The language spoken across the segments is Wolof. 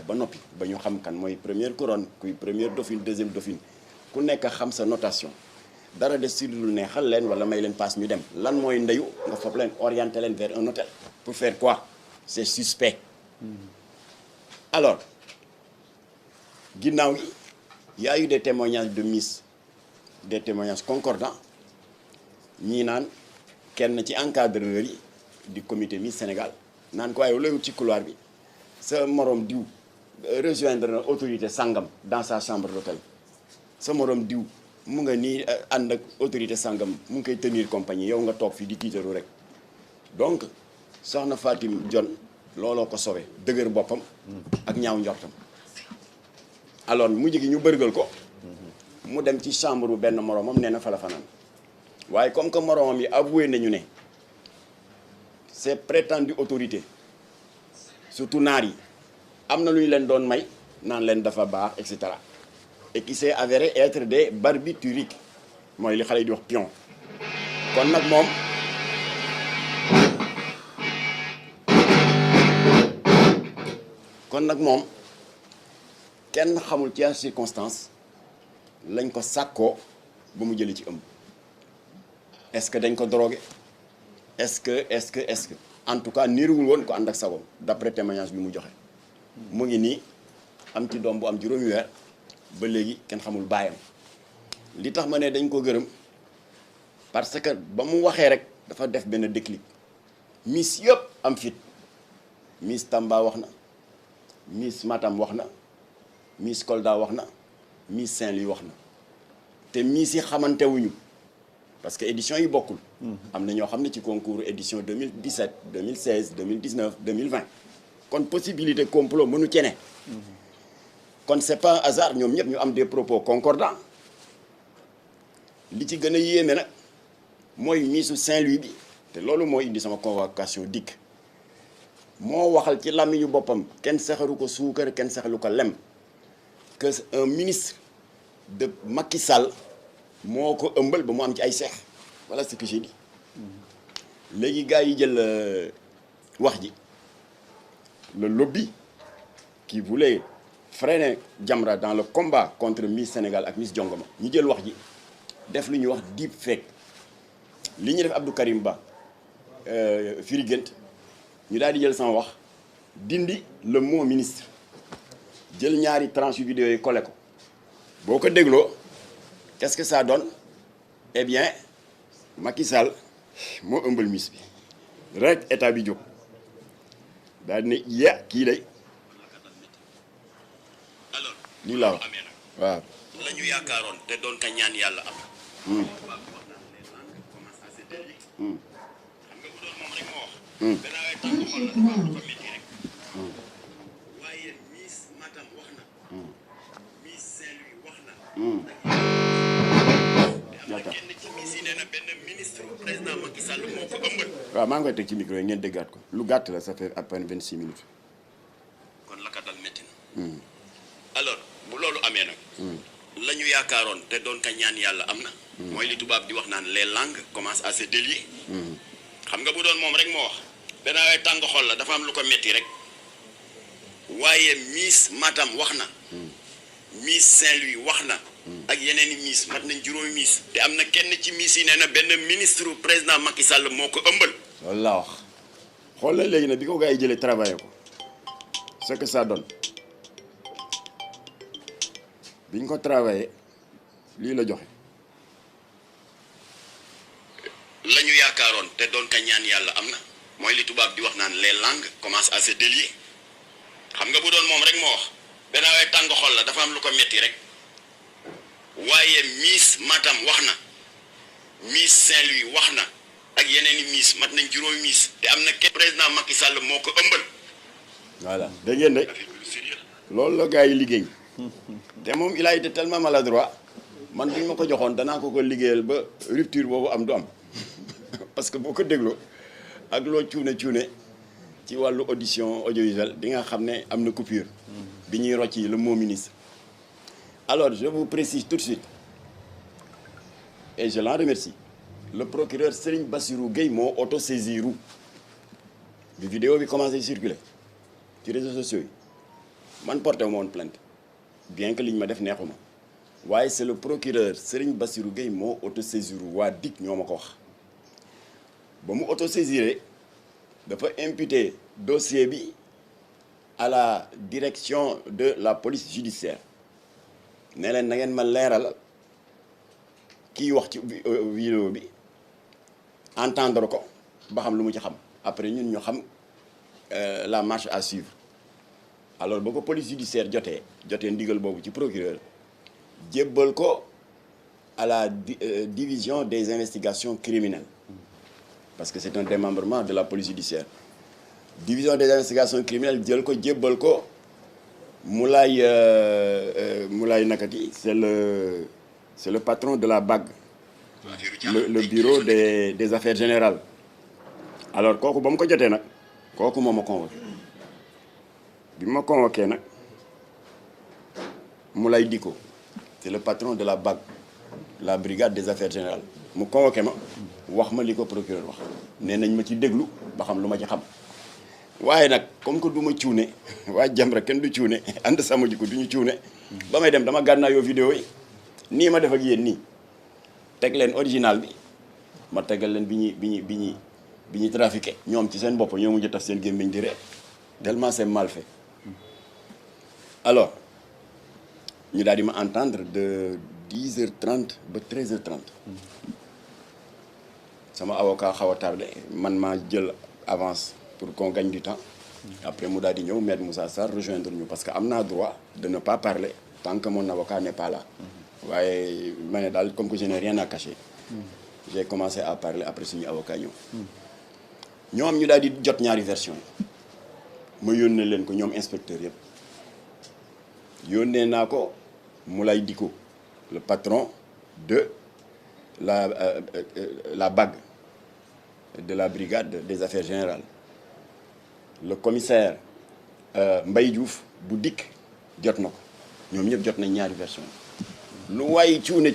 ba noppi ba ñu xam kan mooy première couronne kuy première dauphine deuxième dauphine ku nekk xam sa notation dara des si lu neexal leen wala may leen passe ñu dem lan mooy ndeyu nga foog leen orienter leen vers un hôtel pour faire quoi c'est suspect. Alors ginnaaw gi y a eu des témoignages de Miss des témoignages concordants ñii naan kenn ci encadreur yi du comité Miss Sénégal naan ko waaye loolu ci couloir bi sa morom diw rejoindre na autorité sangam dans sa chambre d'hôtel sa morom diw mu nga nii ànd ak autorité sangam mu ngi koy tenir compagnie yow nga toog fii di tiitaru rek donc soxna Fatim Dione looloo ko sowe dëgër boppam ak ñaaw njortam alors mujj gi ñu bërgal ko mu dem ci chambre bu benn moromam nee na fa la fanaan waaye comme que moromam yi avoué nañu ne ces prétendues autorités surtout naar yi am na lu ñu leen doon may naan leen dafa baax et cetera et qui s'est avéré être des barbituriques mooy li xale yi di wax pion kon nag moom kenn xamul ci ay circonstance lañ ko sàkkoo ba mu jëlee ci ëmb est-ce que dañ ko drogué est-ce que en tout cas niiruwul woon ko ànd ak sagoom d'après témoignage bi mu joxe mu ngi nii am ci doom bu am juróomi weer ba léegi kenn xamul baayam li tax ma ne dañ ko gërëm parce que ba mu waxee rek dafa def benn déclic miss yëpp am fit miss Tamba wax na miss Matam wax na miss Kolda wax na miss Saint-Louis wax na te miss yi xamante wuñu parce que édition yi bokkul. am na ñoo xam ne ci concours édition 2017 2016 2019 2020 kon possibilité complot mënu cene kon c'est pas un hasard ñoom ñëpp ñu am des propos concordants li ci gën a yéeme nag mooy missu Saint-Louis bi te loolu moo indi sama convocation dikk moo waxal ci làmmiñu boppam kenn saxaru ko suukar kenn saxalu ko lem que un ministre de Macky Sall moo ko ëmbal ba mu am ci ay seex voilà ce que j'ai dit léegi gars yi jël wax ji le lobby qui voulait freiner Jamra dans le combat contre Miss Sénégal ak Miss Jongoma ñu jël wax ji def lu ñuy wax deep fake li ñu def Abdou Karim Ba firi gént ñu daal di jël sama wax dindi le mot ministre jël ñaari tranche yu vidéo yi collé ko boo ko dégloo qu'est-ce que ça donne eh bien Macky Sall moo ëmbal Miss bi rek état bi jóg daal di ne kii day alors lii laa wax waaw la ñu yaakaaroon te doon ka ñaan yàlla am xam nga bu doon moom rek moo wax gannaaw tànk xol la dafa am lu ko métti rek waaye Miss Matam wax na Miss Saint-Louis wax na am na kenn ci Miss yi nee na benn ministre président Macky Sall moo ko ëmbal waaw maa ngi koy teg ci micro yi ngeen déggaat ko lu gàtt la ça fait à peine 26 minutes kon la ka dal métti na alors bu loolu amee nag la ñu yaakaaroon te doon ka ñaan yàlla am na mooy li tubaab di wax naan les langues commencent à se délier xam nga bu doon moom rek moo wax benn waaye tàng xol la dafa am lu ko metti rek waaye Miss Matam wax na Miss Saint-Louis wax na ak yeneen i Miss mat nañ juróomi Miss te am na kenn ci Miss yi nee na benn ministre président Macky Sall moo ko ëmbal loolu laa wax xool na léegi nag bi ko gars yi jëlee travaillé ko ce que ça donne bi ñu ko travaillé lii la joxe la ñu yaakaaroon te doon ka ñaan yàlla am na mooy li tubaab di wax naan les langues commencent à se délier xam nga bu doon moom rek moo wax benn waaye tàng xol la dafa am lu ko metti rek waaye Miss Matam wax na Miss Saint-Louis wax na ak yeneen i Miss mat nañ juróomi Miss te am na kenn président Macky Sall moo ko ëmbal voilà dégg ngeen de loolu la gars yi liggéey te moom il a été tellement maladroit man bu ñu ma ko joxoon danaa ko liggéeyal ba rupture boobu am du am parce que boo ko dégloo ak loo cuune ci wàllu audition audiovisuelle di nga xam ne am na coupure bi ñuy rocci le mot ministre alors je vous précise tout de suite et je l'en remercie le procureur Serigne Bassirou Gueye moo auto-saisiru bi vidéo bi commencé circuler ci réseaux sociaux yi man porté wu ma woon plainte bien que liñ ma def neexuma waaye c'est le procureur Serigne Bassirou Gueye moo autosaisir waa DIC ñoo ma ko wax ba mu autosaisiré dafa imputer dossier bi à la direction de la police judiciaire ne leen na ngeen ma leeral kii wax ci vidéo bi entendre ko ba xam lu mu ci xam après ñun ñu xam la marche à suivre alors ba ko police judiciaire jotee ndigal boobu ci procureur jébbal ko à la division des investigations criminelles parce que c'est un démembrement de la police judiciaire division des investigations criminelles jël ko jébbal ko Moulay nakati c'est le patron de la BAG le bureau des affaires générales alors kooku ba mu ko jotee nag kooku moo ma convoqué bi ma convoqué nag Moulay Diko c'est le patron de la BAG la brigade des affaires générales mu convoqué ma wax ma li ko procureur wax nee nañ ma ci déglu ba xam lu ma ci xam waaye nag comme que du ma cuune waa Jamra kenn du cuune ànd sama jikko du ñu cuune ba may dem dama gànnaayoo vidéo yi nii ma def ak yéen nii teg leen original bi ma tegal leen bi ñuy trafiqué ñoom ci seen bopp ñoo mujj taf seen gémmiñ di ree tellement c'est mal fait alors ñu daal di ma entendre de 10h30 ba 13h30 sama avocat xaw a tardé man maa jël avance pour qu'on gagne du temps après mu daal di ñëw maître Moussa Sarr rejoindre ñu parce que am naa droit de ne pas parler tant que mon avocat n'est pas là waaye ma ne daal comme que je n'ai rien à cacher j'ai commencé à parler après suñu avocat ñëw ñoom ñu daal di jot ñaari version ma yónnee leen ko ñoom inspecteur yëpp yónnee naa ko Moulay Diko le patron de la BAG de la brigade des affaires générales le commissaire Mbaye Diouf bu DIC jot na ko ñoom ñëpp jot nañ ñaari version lu waaye cuune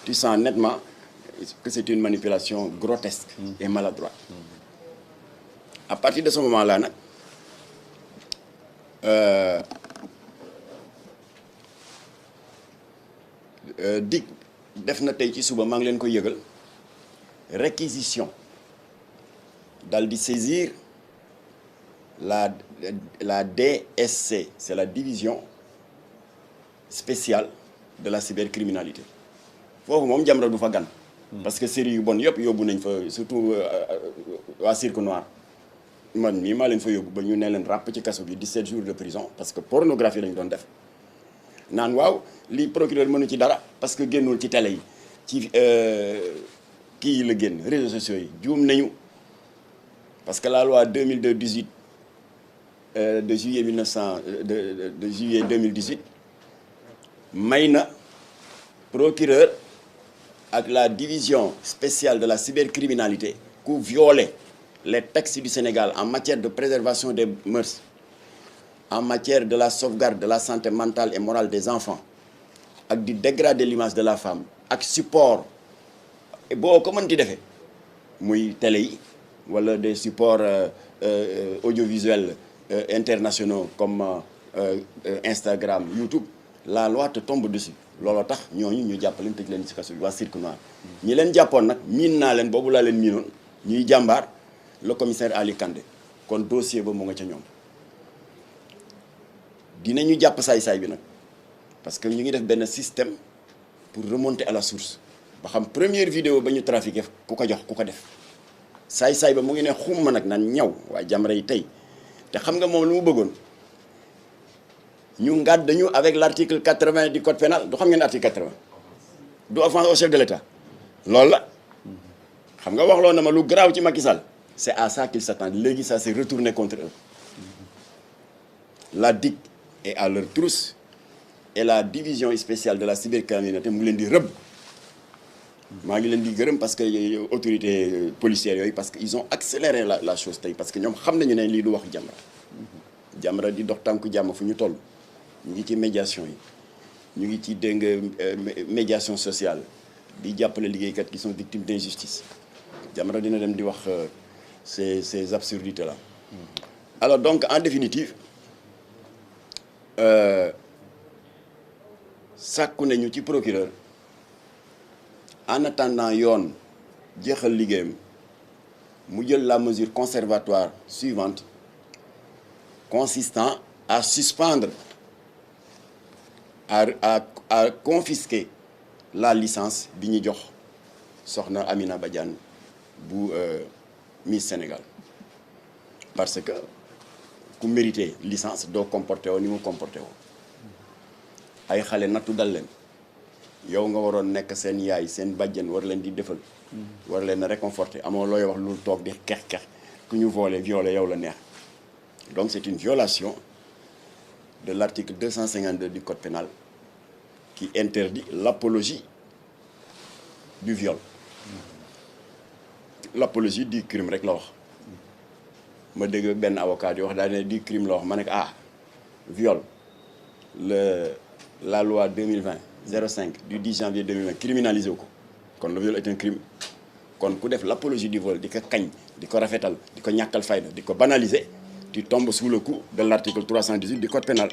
tu sens nettement que c'est une manipulation grotesque et maladroite à partir de ce moment-là nag DIC def na tey ci suba maa ngi leen koy yëgal réquisition dal di saisir la DSC c'est la division spéciale de la cybercriminalité foofu moom Jamra du fa gan parce que série yu bon yëpp yóbbu nañ fa surtout waa Cirque Noir man mii maa leen fa yóbbu ba ñu ne leen ràpp ci kaso bi 17 jours de prison parce que pornographie lañu doon def naan waaw li procureur mënu ci dara parce que génnul ci télé yi ci kii yi la génn réseaux sociaux yi juum nañu parce que la loi 2002-18 de juillet 2018 may na procureur ak la division spéciale de la cybercriminalité ku violer les textes du Sénégal en matière de préservation des mœurs en matière de la sauvegarde de la santé mentale et morale des enfants ak di dégrader l'image de la femme ak support boo ko mën di defee muy télé yi wala des supports audiovisuels internationaux comme Instagram YouTube la loi te tombe dessus looloo tax ñooñu ñu jàpp leen tëj leen ci kaso bi waa Cirque Noir ñi leen jàppoon nag miin naa leen boobu laa leen miinoon ñuy jàmbaar le commissaire Ali Kandé kon dossier ba mu nga ca ñoom dinañu jàpp saay-saay bi nag parce que ñu ngi def benn système pour remonter à la source ba xam première vidéo ba ñu trafiqué ku ko jox ku ko def saay-saay ba mu ngi ne xumma nag naan ñaw waaye Jamra yi tey te xam nga moom lu mu bëggoon ñu ngàdd ñu avec l'article 80 du code pénal du xam ngeen article 80 du offense au chef de l'État loolu la xam nga waxloo na ma lu garaaw ci Macky Sall c'est à ça qu'ils s'attendent léegi ça s'est retourné contre eux la DIC est à leur trousse et la division spéciale de la cybercriminalité mu ngi leen di rëbb maa ngi leen di gërëm parce que autorités policières yooyu parce que ils ont accéléré la chose tey parce que ñoom xam nañu ne lii du wax Jamra Jamra di dox tànku jàmm fu ñu toll ñu ngi ci médiation yi ñu ngi ci dégg médiation sociale di jàppale liggéeykat qui sont victimes d'injustice Jamra dina dem di wax ces absurdités là alors donc en définitive sàkku nañu ci procureur en attendant yoon jeexal liggéeyam mu jël la mesure conservatoire suivante consistant à suspendre à confisquer la licence bi ñu jox soxna Amina Badiane bu Miss Sénégal parce que ku mérité licence doo comporté woo ni mu comporté woo ay xale nattu dal leen yow nga waroon nekk seen yaay seen bàjjen war leen di defal war leen a réconforter amoo looy wax lu toog di kex-kex ku ñu violé yow la neex donc c'est une violation de l'article 252 du code pénal qui interdit l'apologie du viol l'apologie du crime rek la wax ma dégg benn avocat di wax daa ne du crime la wax ma ne viol la loi 2020-05 du 10 janvier 2020 criminalisé ko kon le viol est un crime kon ku def l'apologie du viol di ko kañ di ko rafetal di ko ñàkkal fayda di ko banaliser tu tombes sous le coup de l'article 318 du code pénal